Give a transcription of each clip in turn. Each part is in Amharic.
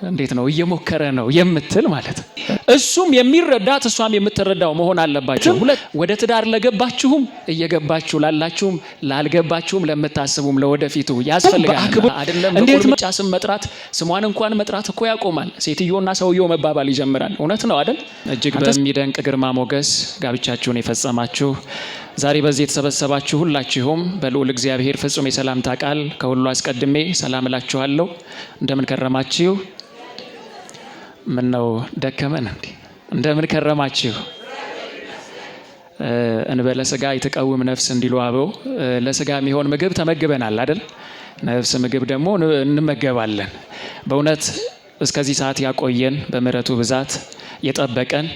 እንዴት ነው እየሞከረ ነው የምትል ማለት እሱም የሚረዳት እሷም የምትረዳው መሆን አለባቸው። ሁለት ወደ ትዳር ለገባችሁም እየገባችሁ ላላችሁም ላልገባችሁም ለምታስቡም ለወደፊቱ ያስፈልጋል። አይደለም እንዴት ምጫ ስም መጥራት ስሟን እንኳን መጥራት እኮ ያቆማል። ሴትዮና ሰውየው መባባል ይጀምራል። እውነት ነው አይደል? እጅግ በሚደንቅ ግርማ ሞገስ ጋብቻችሁን የፈጸማችሁ ዛሬ በዚህ የተሰበሰባችሁ ሁላችሁም በልዑል እግዚአብሔር ፍጹም የሰላምታ ቃል ከሁሉ አስቀድሜ ሰላም እላችኋለሁ። እንደምን ከረማችሁ? ምን ነው ደከመን እንዴ? እንደምን ከረማችሁ? እንበለ ስጋ የተቀውም ነፍስ እንዲሉ አበው ለስጋ የሚሆን ምግብ ተመግበናል አይደል? ነፍስ ምግብ ደግሞ እንመገባለን። በእውነት እስከዚህ ሰዓት ያቆየን በምሕረቱ ብዛት የጠበቀን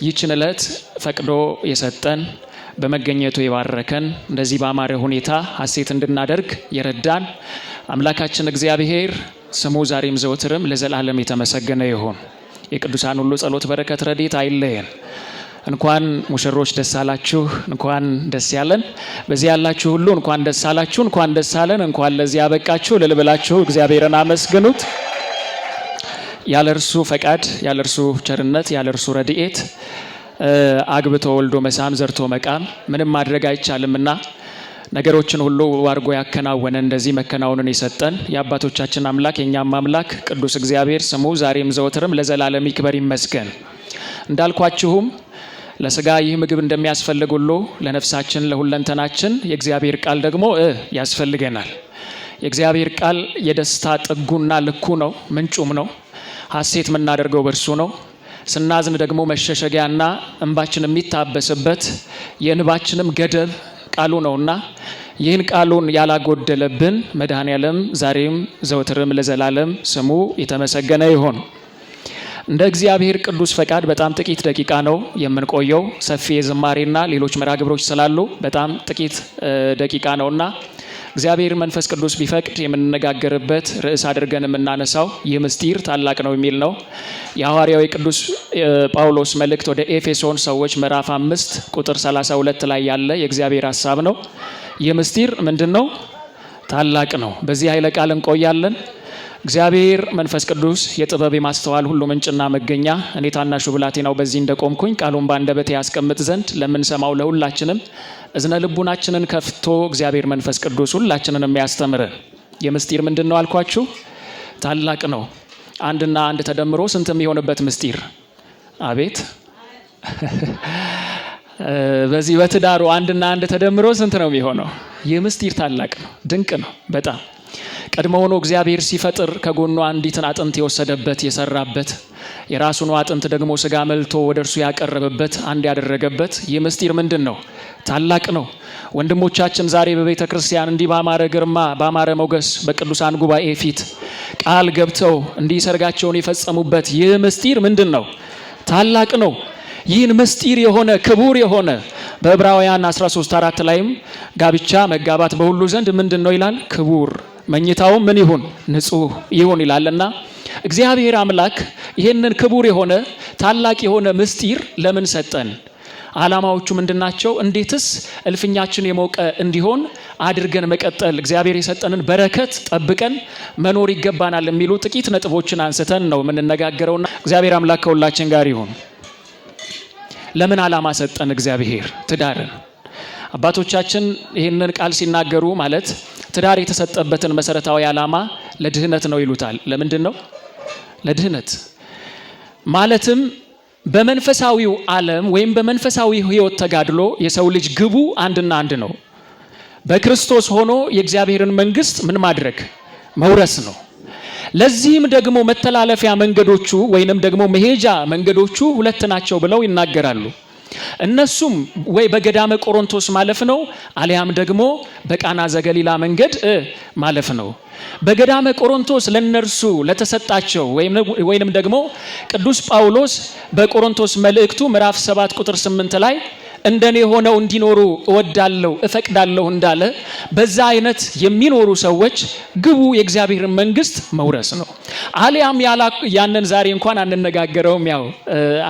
ይህችን ዕለት ፈቅዶ የሰጠን በመገኘቱ የባረከን እንደዚህ በአማረ ሁኔታ ሐሴት እንድናደርግ የረዳን አምላካችን እግዚአብሔር ስሙ ዛሬም ዘወትርም ለዘላለም የተመሰገነ ይሁን። የቅዱሳን ሁሉ ጸሎት፣ በረከት፣ ረድኤት አይለየን። እንኳን ሙሽሮች ደስ አላችሁ፣ እንኳን ደስ ያለን። በዚህ ያላችሁ ሁሉ እንኳን ደስ አላችሁ፣ እንኳን ደስ አለን፣ እንኳን ለዚህ ያበቃችሁ እልል ብላችሁ እግዚአብሔርን አመስግኑት። ያለ እርሱ ፈቃድ፣ ያለ እርሱ ቸርነት፣ ያለ እርሱ ረድኤት አግብቶ ወልዶ መሳም ዘርቶ መቃም ምንም ማድረግ አይቻልምና ነገሮችን ሁሉ አድርጎ ያከናወነ እንደዚህ መከናወንን የሰጠን የአባቶቻችን አምላክ የእኛም አምላክ ቅዱስ እግዚአብሔር ስሙ ዛሬም ዘወትርም ለዘላለም ይክበር ይመስገን። እንዳልኳችሁም ለስጋ ይህ ምግብ እንደሚያስፈልግ ሁሉ ለነፍሳችን ለሁለንተናችን የእግዚአብሔር ቃል ደግሞ ያስፈልገናል። የእግዚአብሔር ቃል የደስታ ጥጉና ልኩ ነው፣ ምንጩም ነው። ሐሴት የምናደርገው በእርሱ ነው። ስናዝን ደግሞ መሸሸጊያና እንባችን የሚታበስበት የእንባችንም ገደብ ቃሉ ነውና ይህን ቃሉን ያላጎደለብን መድኃኔዓለም ዛሬም ዘወትርም ለዘላለም ስሙ የተመሰገነ ይሁን። እንደ እግዚአብሔር ቅዱስ ፈቃድ በጣም ጥቂት ደቂቃ ነው የምንቆየው። ሰፊ የዝማሬና ሌሎች መርሃ ግብሮች ስላሉ በጣም ጥቂት ደቂቃ ነውና እግዚአብሔር መንፈስ ቅዱስ ቢፈቅድ የምንነጋገርበት ርዕስ አድርገን የምናነሳው ይህ ምስጢር ታላቅ ነው የሚል ነው። የሐዋርያው የቅዱስ ጳውሎስ መልእክት ወደ ኤፌሶን ሰዎች ምዕራፍ 5 ቁጥር 32 ላይ ያለ የእግዚአብሔር ሀሳብ ነው። ይህ ምስጢር ምንድን ነው? ታላቅ ነው። በዚህ ኃይለ ቃል እንቆያለን። እግዚአብሔር መንፈስ ቅዱስ የጥበብ የማስተዋል ሁሉ ምንጭና መገኛ፣ እኔ ታናሹ ብላቴናው በዚህ እንደቆምኩኝ ቃሉን በአንደበቴ ያስቀምጥ ዘንድ ለምንሰማው ለሁላችንም እዝነ ልቡናችንን ከፍቶ እግዚአብሔር መንፈስ ቅዱስ ሁላችንን የሚያስተምረን የምስጢር ምንድን ነው አልኳችሁ? ታላቅ ነው። አንድና አንድ ተደምሮ ስንት የሚሆንበት ምስጢር? አቤት! በዚህ በትዳሩ አንድና አንድ ተደምሮ ስንት ነው የሚሆነው? ይህ ምስጢር ታላቅ ነው፣ ድንቅ ነው በጣም። ቀድሞ ሆኖ እግዚአብሔር ሲፈጥር ከጎኑ አንዲትን አጥንት የወሰደበት የሰራበት፣ የራሱን አጥንት ደግሞ ስጋ መልቶ ወደ እርሱ ያቀረበበት፣ አንድ ያደረገበት ይህ ምስጢር ምንድን ነው? ታላቅ ነው። ወንድሞቻችን ዛሬ በቤተ ክርስቲያን እንዲህ ባማረ ግርማ ባማረ ሞገስ በቅዱሳን ጉባኤ ፊት ቃል ገብተው እንዲህ ሰርጋቸውን የፈጸሙበት ይህ ምስጢር ምንድን ነው? ታላቅ ነው። ይህን ምስጢር የሆነ ክቡር የሆነ በዕብራውያን 13:4 ላይም ጋብቻ መጋባት በሁሉ ዘንድ ምንድን ነው ይላል? ክቡር፣ መኝታውም ምን ይሁን? ንጹህ ይሁን ይላልና እግዚአብሔር አምላክ ይህንን ክቡር የሆነ ታላቅ የሆነ ምስጢር ለምን ሰጠን? ዓላማዎቹ ምንድናቸው? እንዴትስ እልፍኛችን የሞቀ እንዲሆን አድርገን መቀጠል እግዚአብሔር የሰጠንን በረከት ጠብቀን መኖር ይገባናል የሚሉ ጥቂት ነጥቦችን አንስተን ነው የምንነጋገረውና እግዚአብሔር አምላክ ከሁላችን ጋር ይሁን። ለምን ዓላማ ሰጠን እግዚአብሔር ትዳርን? አባቶቻችን ይህንን ቃል ሲናገሩ ማለት ትዳር የተሰጠበትን መሰረታዊ ዓላማ ለድህነት ነው ይሉታል። ለምንድን ነው? ለድህነት። ማለትም በመንፈሳዊው ዓለም ወይም በመንፈሳዊ ሕይወት ተጋድሎ የሰው ልጅ ግቡ አንድና አንድ ነው። በክርስቶስ ሆኖ የእግዚአብሔርን መንግስት ምን ማድረግ? መውረስ ነው። ለዚህም ደግሞ መተላለፊያ መንገዶቹ ወይንም ደግሞ መሄጃ መንገዶቹ ሁለት ናቸው ብለው ይናገራሉ። እነሱም ወይ በገዳመ ቆሮንቶስ ማለፍ ነው፣ አሊያም ደግሞ በቃና ዘገሊላ መንገድ ማለፍ ነው። በገዳመ ቆሮንቶስ ለነርሱ ለተሰጣቸው ወይንም ደግሞ ቅዱስ ጳውሎስ በቆሮንቶስ መልእክቱ ምዕራፍ 7 ቁጥር 8 ላይ እንደኔ ሆነው እንዲኖሩ እወዳለሁ እፈቅዳለሁ እንዳለ በዛ አይነት የሚኖሩ ሰዎች ግቡ የእግዚአብሔርን መንግስት መውረስ ነው። አሊያም ያንን ዛሬ እንኳን አንነጋገረውም፣ ያው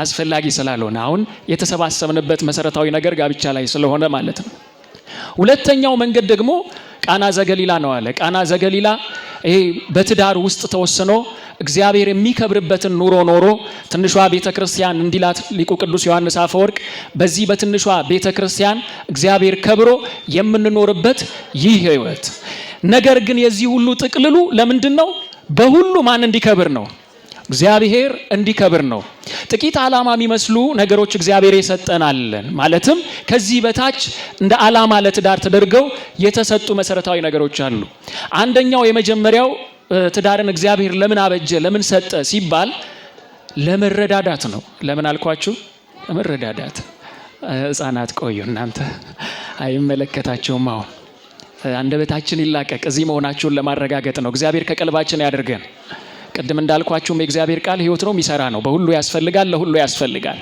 አስፈላጊ ስላልሆነ አሁን የተሰባሰብንበት መሰረታዊ ነገር ጋብቻ ላይ ስለሆነ ማለት ነው። ሁለተኛው መንገድ ደግሞ ቃና ዘገሊላ ነው አለ። ቃና ዘገሊላ ይሄ በትዳር ውስጥ ተወስኖ እግዚአብሔር የሚከብርበትን ኑሮ ኖሮ ትንሿ ቤተ ክርስቲያን እንዲላት ሊቁ ቅዱስ ዮሐንስ አፈወርቅ በዚህ በትንሿ ቤተ ክርስቲያን እግዚአብሔር ከብሮ የምንኖርበት ይህ ሕይወት። ነገር ግን የዚህ ሁሉ ጥቅልሉ ለምንድን ነው? በሁሉ ማን እንዲከብር ነው? እግዚአብሔር እንዲከብር ነው። ጥቂት ዓላማ የሚመስሉ ነገሮች እግዚአብሔር የሰጠናለን። ማለትም ከዚህ በታች እንደ ዓላማ ለትዳር ተደርገው የተሰጡ መሰረታዊ ነገሮች አሉ። አንደኛው የመጀመሪያው ትዳርን እግዚአብሔር ለምን አበጀ፣ ለምን ሰጠ ሲባል ለመረዳዳት ነው። ለምን አልኳችሁ? ለመረዳዳት። ሕፃናት ቆዩ እናንተ አይመለከታቸውም። አሁን አንደበታችን ይላቀቅ። እዚህ መሆናችሁን ለማረጋገጥ ነው። እግዚአብሔር ከቀልባችን ያደርገን። ቅድም እንዳልኳችሁም የእግዚአብሔር ቃል ሕይወት ነው፣ የሚሰራ ነው። በሁሉ ያስፈልጋል፣ ለሁሉ ያስፈልጋል።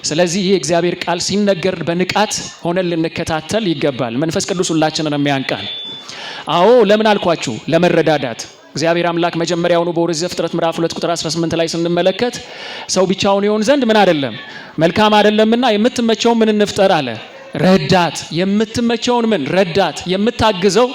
ስለዚህ ይህ የእግዚአብሔር ቃል ሲነገር በንቃት ሆነን ልንከታተል ይገባል። መንፈስ ቅዱስ ሁላችንን የሚያንቃን። አዎ ለምን አልኳችሁ? ለመረዳዳት። እግዚአብሔር አምላክ መጀመሪያውኑ በኦሪት ዘፍጥረት ምዕራፍ 2 ቁጥር 18 ላይ ስንመለከት ሰው ብቻውን ይሆን ዘንድ ምን አይደለም መልካም አይደለምና የምትመቸውን ምን እንፍጠር አለ። ረዳት። የምትመቸውን ምን ረዳት፣ የምታግዘው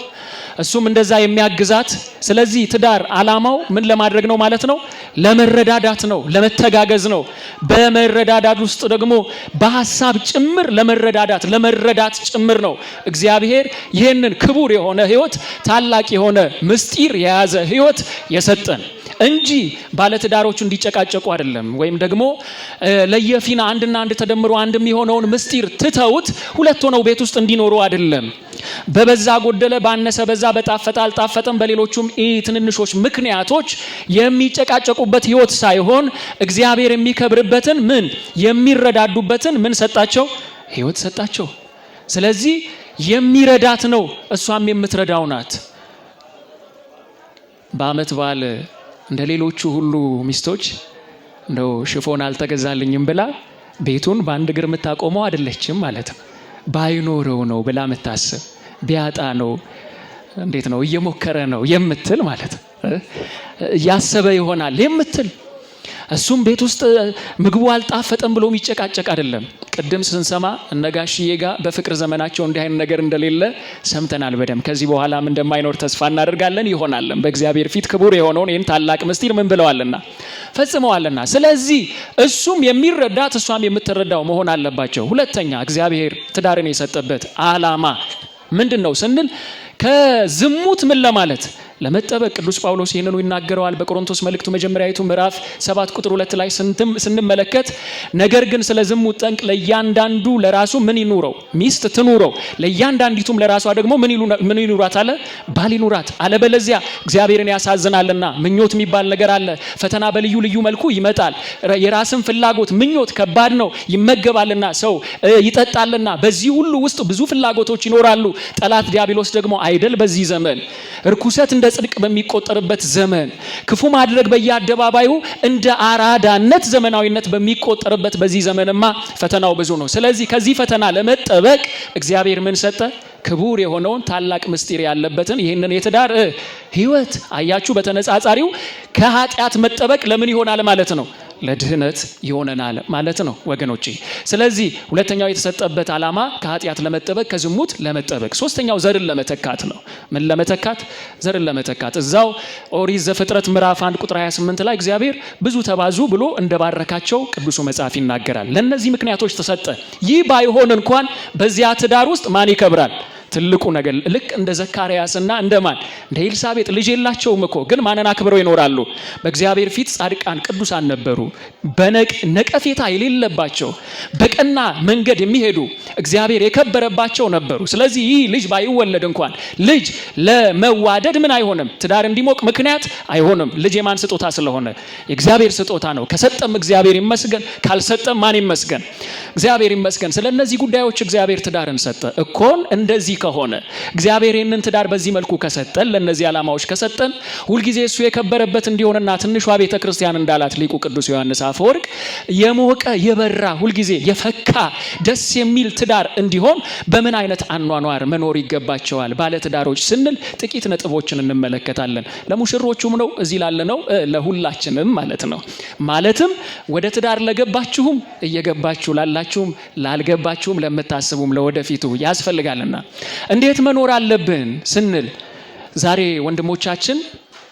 እሱም እንደዛ የሚያግዛት። ስለዚህ ትዳር ዓላማው ምን ለማድረግ ነው ማለት ነው? ለመረዳዳት ነው፣ ለመተጋገዝ ነው። በመረዳዳት ውስጥ ደግሞ በሀሳብ ጭምር ለመረዳዳት ለመረዳት ጭምር ነው። እግዚአብሔር ይህንን ክቡር የሆነ ሕይወት ታላቅ የሆነ ምስጢር የያዘ ሕይወት የሰጠን እንጂ ባለትዳሮቹ እንዲጨቃጨቁ አይደለም። ወይም ደግሞ ለየፊና አንድና አንድ ተደምሮ አንድ የሚሆነውን ምስጢር ትተውት ሁለት ሆነው ቤት ውስጥ እንዲኖሩ አይደለም። በበዛ ጎደለ፣ ባነሰ በዛ፣ በጣፈጠ አልጣፈጠም፣ በሌሎቹም ትንንሾች ምክንያቶች የሚጨቃጨቁበት ሕይወት ሳይሆን እግዚአብሔር የሚከብርበትን ምን የሚረዳዱበትን ምን ሰጣቸው? ሕይወት ሰጣቸው። ስለዚህ የሚረዳት ነው፣ እሷም የምትረዳው ናት። በዓመት በዓል እንደ ሌሎቹ ሁሉ ሚስቶች እንደው ሽፎን አልተገዛልኝም ብላ ቤቱን በአንድ እግር የምታቆመው አይደለችም ማለት ነው። ባይኖረው ነው ብላ የምታስብ፣ ቢያጣ ነው፣ እንዴት ነው እየሞከረ ነው የምትል ማለት ነው። እያሰበ ይሆናል የምትል፣ እሱም ቤት ውስጥ ምግቡ አልጣፈጠም ብሎ የሚጨቃጨቅ አይደለም። ቅድም ስንሰማ እነጋሽዬ ጋር በፍቅር ዘመናቸው እንዲህ አይነት ነገር እንደሌለ ሰምተናል በደንብ። ከዚህ በኋላም እንደማይኖር ተስፋ እናደርጋለን። ይሆናለን። በእግዚአብሔር ፊት ክቡር የሆነውን ይህን ታላቅ ምስጢር ምን ብለዋልና ፈጽመዋልና። ስለዚህ እሱም የሚረዳት እሷም የምትረዳው መሆን አለባቸው። ሁለተኛ እግዚአብሔር ትዳርን የሰጠበት ዓላማ ምንድን ነው ስንል ከዝሙት ምን ለማለት ለመጠበቅ። ቅዱስ ጳውሎስ ይህንኑ ይናገረዋል በቆሮንቶስ መልእክቱ መጀመሪያዊቱ ምዕራፍ 7 ቁጥር 2 ላይ ስንመለከት፣ ነገር ግን ስለ ዝሙት ጠንቅ ለእያንዳንዱ ለራሱ ምን ይኑረው? ሚስት ትኑረው፣ ለእያንዳንዲቱም ለራሷ ደግሞ ምን ይኑራት አለ? ባል ይኑራት። አለበለዚያ እግዚአብሔርን ያሳዝናልና። ምኞት የሚባል ነገር አለ። ፈተና በልዩ ልዩ መልኩ ይመጣል። የራስን ፍላጎት ምኞት ከባድ ነው። ይመገባልና ሰው ይጠጣልና፣ በዚህ ሁሉ ውስጥ ብዙ ፍላጎቶች ይኖራሉ። ጠላት ዲያብሎስ ደግሞ አይደል በዚህ ዘመን እርኩሰት እንደ ጽድቅ በሚቆጠርበት ዘመን፣ ክፉ ማድረግ በየአደባባዩ እንደ አራዳነት ዘመናዊነት በሚቆጠርበት በዚህ ዘመንማ ፈተናው ብዙ ነው። ስለዚህ ከዚህ ፈተና ለመጠበቅ እግዚአብሔር ምን ሰጠ? ክቡር የሆነውን ታላቅ ምስጢር ያለበትን ይህንን የትዳር ሕይወት። አያችሁ፣ በተነጻጻሪው ከኃጢአት መጠበቅ ለምን ይሆናል ማለት ነው? ለድህነት ይሆነናል ማለት ነው ወገኖቼ። ስለዚህ ሁለተኛው የተሰጠበት ዓላማ ከኃጢአት ለመጠበቅ፣ ከዝሙት ለመጠበቅ። ሶስተኛው ዘርን ለመተካት ነው። ምን ለመተካት? ዘርን ለመተካት። እዛው ኦሪት ዘፍጥረት ምዕራፍ 1 ቁጥር 28 ላይ እግዚአብሔር ብዙ ተባዙ ብሎ እንደባረካቸው ቅዱሱ መጽሐፍ ይናገራል። ለእነዚህ ምክንያቶች ተሰጠ። ይህ ባይሆን እንኳን በዚያ ትዳር ውስጥ ማን ይከብራል? ትልቁ ነገር ልክ እንደ ዘካርያስና እንደ ማን እንደ ኤልሳቤጥ ልጅ የላቸውም እኮ፣ ግን ማንን አክብረው ይኖራሉ? በእግዚአብሔር ፊት ጻድቃን ቅዱሳን ነበሩ። በነቀፌታ የሌለባቸው፣ በቀና መንገድ የሚሄዱ፣ እግዚአብሔር የከበረባቸው ነበሩ። ስለዚህ ይህ ልጅ ባይወለድ እንኳን ልጅ ለመዋደድ ምን አይሆንም፣ ትዳር እንዲሞቅ ምክንያት አይሆንም። ልጅ የማን ስጦታ ስለሆነ? የእግዚአብሔር ስጦታ ነው። ከሰጠም እግዚአብሔር ይመስገን፣ ካልሰጠም ማን ይመስገን? እግዚአብሔር ይመስገን። ስለ እነዚህ ጉዳዮች እግዚአብሔር ትዳርን ሰጠ። እኮን እንደዚህ ከሆነ፣ እግዚአብሔር ይህንን ትዳር በዚህ መልኩ ከሰጠን፣ ለእነዚህ ዓላማዎች ከሰጠን፣ ሁልጊዜ እሱ የከበረበት እንዲሆንና ትንሿ ቤተ ክርስቲያን እንዳላት ሊቁ ቅዱስ ዮሐንስ አፈወርቅ የሞቀ የበራ ሁልጊዜ የፈካ ደስ የሚል ትዳር እንዲሆን በምን አይነት አኗኗር መኖር ይገባቸዋል ባለትዳሮች ስንል ጥቂት ነጥቦችን እንመለከታለን። ለሙሽሮቹም ነው፣ እዚህ ላለነው ለሁላችንም ማለት ነው። ማለትም ወደ ትዳር ለገባችሁም፣ እየገባችሁ ላላችሁም፣ ላልገባችሁም፣ ለምታስቡም ለወደፊቱ ያስፈልጋልና እንዴት መኖር አለብን ስንል ዛሬ ወንድሞቻችን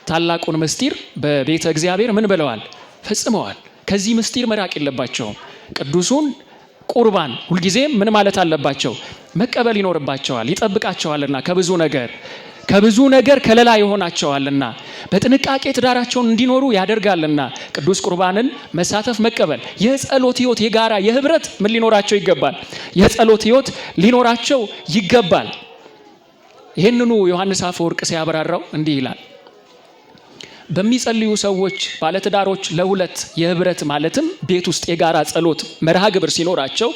ታላቁን ምስጢር በቤተ እግዚአብሔር ምን ብለዋል? ፈጽመዋል። ከዚህ ምስጢር መራቅ የለባቸውም። ቅዱሱን ቁርባን ሁልጊዜም ምን ማለት አለባቸው? መቀበል ይኖርባቸዋል። ይጠብቃቸዋልና ከብዙ ነገር ከለላ ይሆናቸዋልና፣ በጥንቃቄ ትዳራቸውን እንዲኖሩ ያደርጋልና ቅዱስ ቁርባንን መሳተፍ፣ መቀበል፣ የጸሎት ህይወት፣ የጋራ የህብረት ምን ሊኖራቸው ይገባል? የጸሎት ህይወት ሊኖራቸው ይገባል። ይህንኑ ዮሐንስ አፈወርቅ ሲያብራራው እንዲህ ይላል። በሚጸልዩ ሰዎች፣ ባለትዳሮች ለሁለት የህብረት ማለትም ቤት ውስጥ የጋራ ጸሎት መርሃ ግብር ሲኖራቸው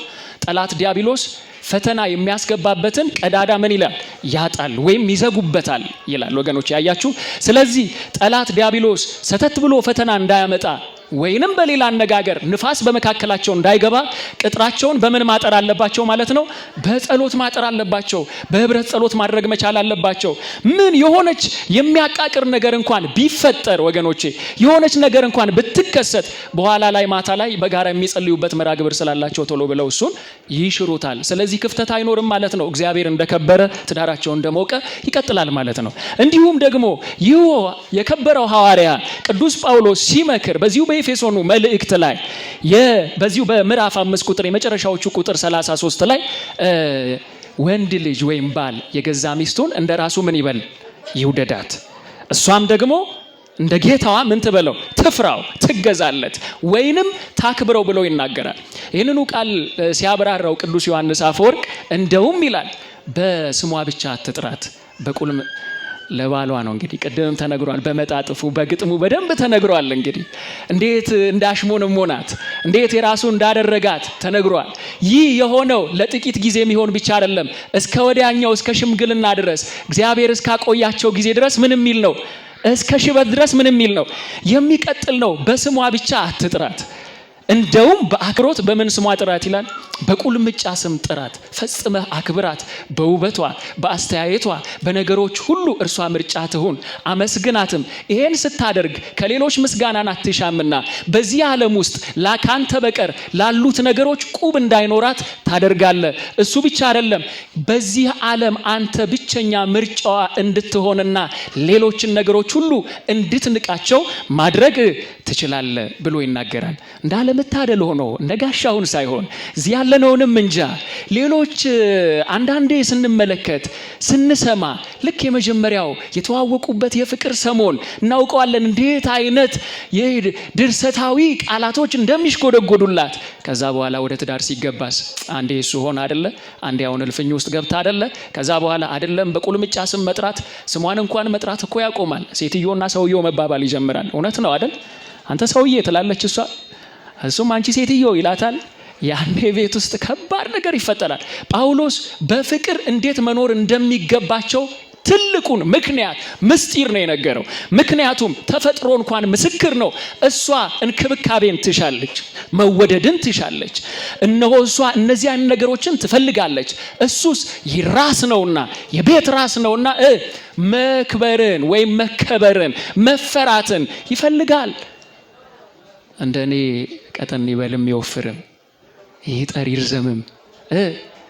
ጠላት ዲያብሎስ ፈተና የሚያስገባበትን ቀዳዳ ምን ይላል? ያጣል ወይም ይዘጉበታል ይላል። ወገኖች ያያችሁ። ስለዚህ ጠላት ዲያብሎስ ሰተት ብሎ ፈተና እንዳያመጣ ወይንም በሌላ አነጋገር ንፋስ በመካከላቸው እንዳይገባ ቅጥራቸውን በምን ማጠር አለባቸው ማለት ነው? በጸሎት ማጠር አለባቸው። በህብረት ጸሎት ማድረግ መቻል አለባቸው። ምን የሆነች የሚያቃቅር ነገር እንኳን ቢፈጠር፣ ወገኖቼ፣ የሆነች ነገር እንኳን ብትከሰት በኋላ ላይ ማታ ላይ በጋራ የሚጸልዩበት መርሃ ግብር ስላላቸው ቶሎ ብለው እሱን ይሽሩታል። ስለዚህ ክፍተት አይኖርም ማለት ነው። እግዚአብሔር እንደከበረ፣ ትዳራቸው እንደሞቀ ይቀጥላል ማለት ነው። እንዲሁም ደግሞ ይህ የከበረው ሐዋርያ ቅዱስ ጳውሎስ ሲመክር በዚሁ በኤፌሶኑ መልእክት ላይ፣ በዚሁ በምዕራፍ 5 ቁጥር የመጨረሻዎቹ ቁጥር 33 ላይ ወንድ ልጅ ወይም ባል የገዛ ሚስቱን እንደ ራሱ ምን ይበል? ይውደዳት። እሷም ደግሞ እንደ ጌታዋ ምን ትበለው? ትፍራው፣ ትገዛለት ወይንም ታክብረው ብሎ ይናገራል። ይህንኑ ቃል ሲያብራራው ቅዱስ ዮሐንስ አፈወርቅ እንደውም ይላል፣ በስሟ ብቻ አትጥራት፣ በቁልም ለባሏ ነው። እንግዲህ ቅድምም ተነግሯል። በመጣጥፉ በግጥሙ በደንብ ተነግሯል። እንግዲህ እንዴት እንዳሽሞነሞናት፣ እንዴት የራሱ እንዳደረጋት ተነግሯል። ይህ የሆነው ለጥቂት ጊዜ የሚሆን ብቻ አይደለም። እስከ ወዲያኛው፣ እስከ ሽምግልና ድረስ፣ እግዚአብሔር እስካቆያቸው ጊዜ ድረስ ምን የሚል ነው? እስከ ሽበት ድረስ ምን የሚል ነው? የሚቀጥል ነው። በስሟ ብቻ አትጥራት። እንደውም በአክብሮት በምን ስሟ ጥራት ይላል? በቁልምጫ ስም ጥራት። ፈጽመህ አክብራት። በውበቷ፣ በአስተያየቷ፣ በነገሮች ሁሉ እርሷ ምርጫ ትሁን። አመስግናትም። ይሄን ስታደርግ ከሌሎች ምስጋናን አትሻምና በዚህ ዓለም ውስጥ ካንተ በቀር ላሉት ነገሮች ቁብ እንዳይኖራት ታደርጋለህ። እሱ ብቻ አይደለም፣ በዚህ ዓለም አንተ ብቸኛ ምርጫዋ እንድትሆንና ሌሎችን ነገሮች ሁሉ እንድትንቃቸው ማድረግ ትችላለህ ብሎ ይናገራል። እንዳለመታደል ሆኖ እንደ ጋሻውን ሳይሆን እዚህ ያለነውንም እንጃ፣ ሌሎች አንዳንዴ ስንመለከት፣ ስንሰማ ልክ የመጀመሪያው የተዋወቁበት የፍቅር ሰሞን እናውቀዋለን፣ እንዴት አይነት ድርሰታዊ ቃላቶች እንደሚሽጎደጎዱላት። ከዛ በኋላ ወደ ትዳር ሲገባስ አንዴ እሱ ሆነ አደለ፣ አንዴ አሁን እልፍኝ ውስጥ ገብታ አደለ። ከዛ በኋላ አደለም በቁልምጫ ስም መጥራት፣ ስሟን እንኳን መጥራት እኮ ያቆማል። ሴትዮና ሰውየው መባባል ይጀምራል። እውነት ነው አደል? አንተ ሰውዬ ትላለች እሷ፣ እሱም አንቺ ሴትዮ ይላታል። ያኔ ቤት ውስጥ ከባድ ነገር ይፈጠራል። ጳውሎስ በፍቅር እንዴት መኖር እንደሚገባቸው ትልቁን ምክንያት ምስጢር ነው የነገረው። ምክንያቱም ተፈጥሮ እንኳን ምስክር ነው። እሷ እንክብካቤን ትሻለች፣ መወደድን ትሻለች። እነሆ እሷ እነዚያን ነገሮችን ትፈልጋለች። እሱስ ራስ ነውና፣ የቤት ራስ ነውና መክበርን ወይም መከበርን፣ መፈራትን ይፈልጋል። እንደ እኔ ቀጠን ይበልም ይወፍርም፣ ይጠር ይርዘምም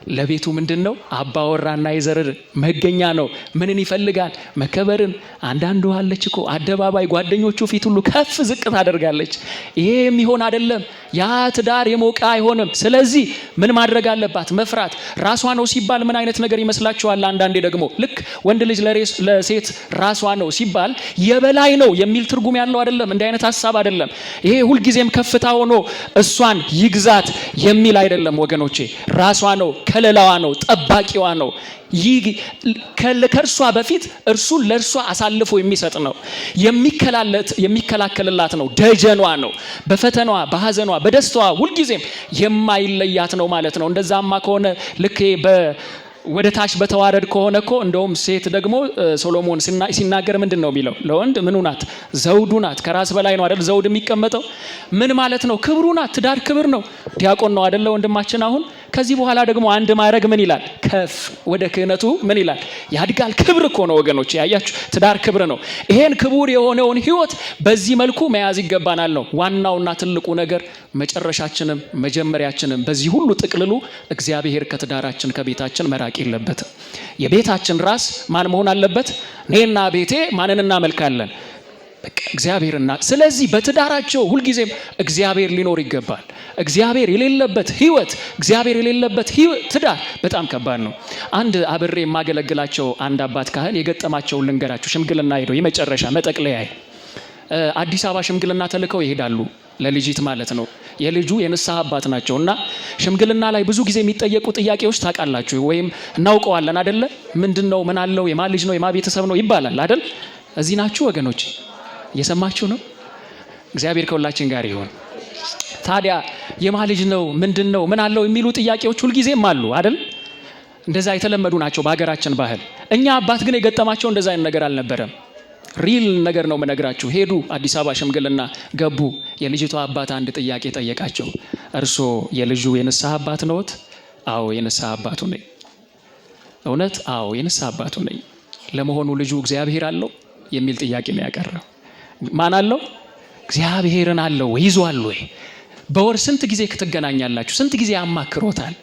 ለቤቱ ምንድን ነው? አባወራና የዘር መገኛ ነው። ምንን ይፈልጋል? መከበርን። አንዳንዱ አለች እኮ አደባባይ ጓደኞቹ ፊት ሁሉ ከፍ ዝቅ ታደርጋለች። ይሄ የሚሆን አይደለም። ያ ትዳር የሞቀ አይሆንም። ስለዚህ ምን ማድረግ አለባት? መፍራት። ራሷ ነው ሲባል ምን አይነት ነገር ይመስላችኋል? አንዳንዴ ደግሞ ልክ ወንድ ልጅ ለሴት ራሷ ነው ሲባል የበላይ ነው የሚል ትርጉም ያለው አይደለም። እንዲህ አይነት ሀሳብ አይደለም። ይሄ ሁልጊዜም ከፍታ ሆኖ እሷን ይግዛት የሚል አይደለም ወገኖቼ። ራሷ ነው፣ ከለላዋ ነው፣ ጠባቂዋ ነው። ይህ ከእርሷ በፊት እርሱን ለእርሷ አሳልፎ የሚሰጥ ነው፣ የሚከላከልላት ነው፣ ደጀኗ ነው። በፈተናዋ፣ በሀዘኗ፣ በደስታዋ ሁልጊዜም የማይለያት ነው ማለት ነው። እንደዛማ ከሆነ ልክ ወደ ታች በተዋረድ ከሆነ እኮ እንደውም ሴት ደግሞ ሶሎሞን ሲናገር ምንድን ነው የሚለው? ለወንድ ምኑ ናት? ዘውዱ ናት። ከራስ በላይ ነው አይደል? ዘውድ የሚቀመጠው ምን ማለት ነው? ክብሩ ናት። ትዳር ክብር ነው። ዲያቆን ነው አይደለ ወንድማችን? አሁን ከዚህ በኋላ ደግሞ አንድ ማዕረግ ምን ይላል? ከፍ ወደ ክህነቱ ምን ይላል? ያድጋል። ክብር እኮ ነው ወገኖች፣ ያያችሁ፣ ትዳር ክብር ነው። ይሄን ክቡር የሆነውን ህይወት በዚህ መልኩ መያዝ ይገባናል ነው ዋናውና ትልቁ ነገር። መጨረሻችንም መጀመሪያችንም በዚህ ሁሉ ጥቅልሉ እግዚአብሔር ከትዳራችን፣ ከቤታችን መራቅ የለበትም። የቤታችን ራስ ማን መሆን አለበት? እኔና ቤቴ ማንን እናመልካለን? በቃ እግዚአብሔርና ስለዚህ በትዳራቸው ሁልጊዜም እግዚአብሔር ሊኖር ይገባል። እግዚአብሔር የሌለበት ህይወት፣ እግዚአብሔር የሌለበት ትዳር በጣም ከባድ ነው። አንድ አብሬ የማገለግላቸው አንድ አባት ካህን የገጠማቸውን ልንገራችሁ። ሽምግልና ሄደው የመጨረሻ መጠቅለያ አዲስ አበባ ሽምግልና ተልከው ይሄዳሉ። ለልጅት ማለት ነው። የልጁ የንስሐ አባት ናቸው እና ሽምግልና ላይ ብዙ ጊዜ የሚጠየቁ ጥያቄዎች ታውቃላችሁ ወይም እናውቀዋለን አደለ? ምንድን ነው? ምን አለው? የማ ልጅ ነው? የማ ቤተሰብ ነው ይባላል አደል? እዚህ ናችሁ ወገኖች፣ እየሰማችሁ ነው። እግዚአብሔር ከሁላችን ጋር ይሁን። ታዲያ የማ ልጅ ነው? ምንድን ነው? ምን አለው የሚሉ ጥያቄዎች ሁልጊዜም አሉ አደል? እንደዛ የተለመዱ ናቸው በሀገራችን ባህል። እኛ አባት ግን የገጠማቸው እንደዛ አይነት ነገር አልነበረም። Real ነገር ነው የምነግራችሁ። ሄዱ አዲስ አበባ ሽምግልና ገቡ። የልጅቷ አባት አንድ ጥያቄ ጠየቃቸው። እርሶ የልጁ የንስሐ አባት ነዎት? አዎ የንስሐ አባቱ ነኝ። እውነት? አዎ የንስሐ አባቱ ነኝ። ለመሆኑ ልጁ እግዚአብሔር አለው የሚል ጥያቄ ነው ያቀረው። ማን አለው? እግዚአብሔርን አለው ወይ? ይዟል ወይ? በወር ስንት ጊዜ ትገናኛላችሁ? ስንት ጊዜ ያማክሮታል?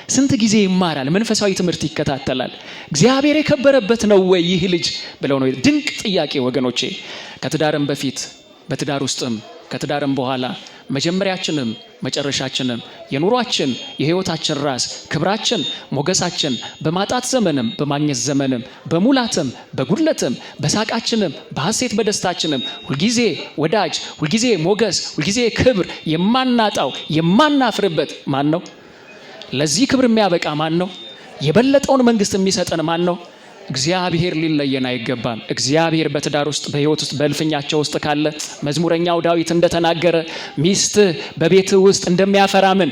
ስንት ጊዜ ይማራል? መንፈሳዊ ትምህርት ይከታተላል? እግዚአብሔር የከበረበት ነው ወይ ይህ ልጅ ብለው ነው። ድንቅ ጥያቄ ወገኖቼ። ከትዳርም በፊት፣ በትዳር ውስጥም፣ ከትዳርም በኋላ መጀመሪያችንም መጨረሻችንም የኑሯችን የህይወታችን ራስ፣ ክብራችን፣ ሞገሳችን፣ በማጣት ዘመንም በማግኘት ዘመንም፣ በሙላትም በጉድለትም፣ በሳቃችንም በሐሴት በደስታችንም ሁልጊዜ ወዳጅ፣ ሁልጊዜ ሞገስ፣ ሁልጊዜ ክብር የማናጣው የማናፍርበት ማን ነው? ለዚህ ክብር የሚያበቃ ማን ነው? የበለጠውን መንግስት የሚሰጠን ማን ነው? እግዚአብሔር ሊለየን አይገባም። እግዚአብሔር በትዳር ውስጥ፣ በህይወት ውስጥ፣ በእልፍኛቸው ውስጥ ካለ መዝሙረኛው ዳዊት እንደተናገረ ሚስትህ በቤትህ ውስጥ እንደሚያፈራ ምን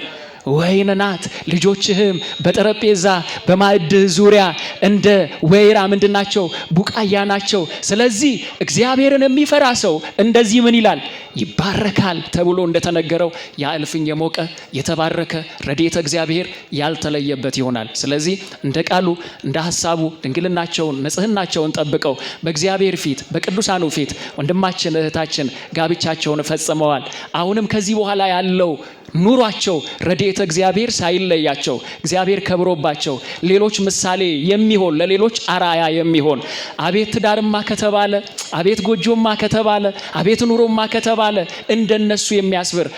ወይን ናት፣ ልጆችህም በጠረጴዛ በማዕድህ ዙሪያ እንደ ወይራ ምንድን ናቸው? ቡቃያ ናቸው። ስለዚህ እግዚአብሔርን የሚፈራ ሰው እንደዚህ ምን ይላል? ይባረካል ተብሎ እንደተነገረው ያ እልፍኝ የሞቀ፣ የተባረከ፣ ረድኤተ እግዚአብሔር ያልተለየበት ይሆናል። ስለዚህ እንደ ቃሉ እንደ ሀሳቡ ድንግልናቸውን ንጽህናቸውን ጠብቀው በእግዚአብሔር ፊት በቅዱሳኑ ፊት ወንድማችን እህታችን ጋብቻቸውን ፈጽመዋል። አሁንም ከዚህ በኋላ ያለው ኑሯቸው ረድኤተ እግዚአብሔር ሳይለያቸው፣ እግዚአብሔር ከብሮባቸው፣ ሌሎች ምሳሌ የሚሆን፣ ለሌሎች አራያ የሚሆን፣ አቤት ትዳርማ ከተባለ፣ አቤት ጎጆማ ከተባለ፣ አቤት ኑሮማ ከተባለ እንደነሱ የሚያስብር፣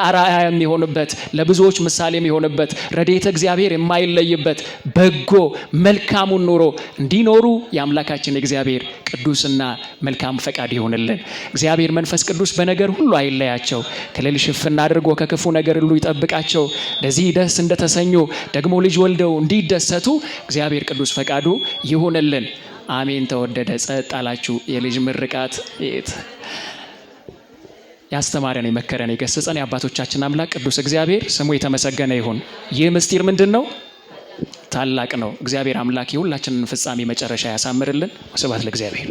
አራያ የሚሆንበት፣ ለብዙዎች ምሳሌ የሚሆንበት፣ ረድኤተ እግዚአብሔር የማይለይበት በጎ መልካሙን ኑሮ እንዲኖሩ የአምላካችን የእግዚአብሔር ቅዱስና መልካም ፈቃድ ይሆንልን። እግዚአብሔር መንፈስ ቅዱስ በነገር ሁሉ አይለያቸው። ከሌል ሽፍና አድርጎ ከክፉ ነገር ሁሉ ይጠብቃቸው። ለዚህ ደስ እንደተሰኙ ደግሞ ልጅ ወልደው እንዲደሰቱ እግዚአብሔር ቅዱስ ፈቃዱ ይሁንልን። አሜን። ተወደደ። ጸጥ አላችሁ። የልጅ ምርቃት የት ያስተማረን፣ የመከረን፣ የገሰጸን የአባቶቻችን አምላክ ቅዱስ እግዚአብሔር ስሙ የተመሰገነ ይሁን። ይህ ምስጢር ምንድን ነው? ታላቅ ነው። እግዚአብሔር አምላክ የሁላችንን ፍጻሜ መጨረሻ ያሳምርልን። ስብሐት ለእግዚአብሔር።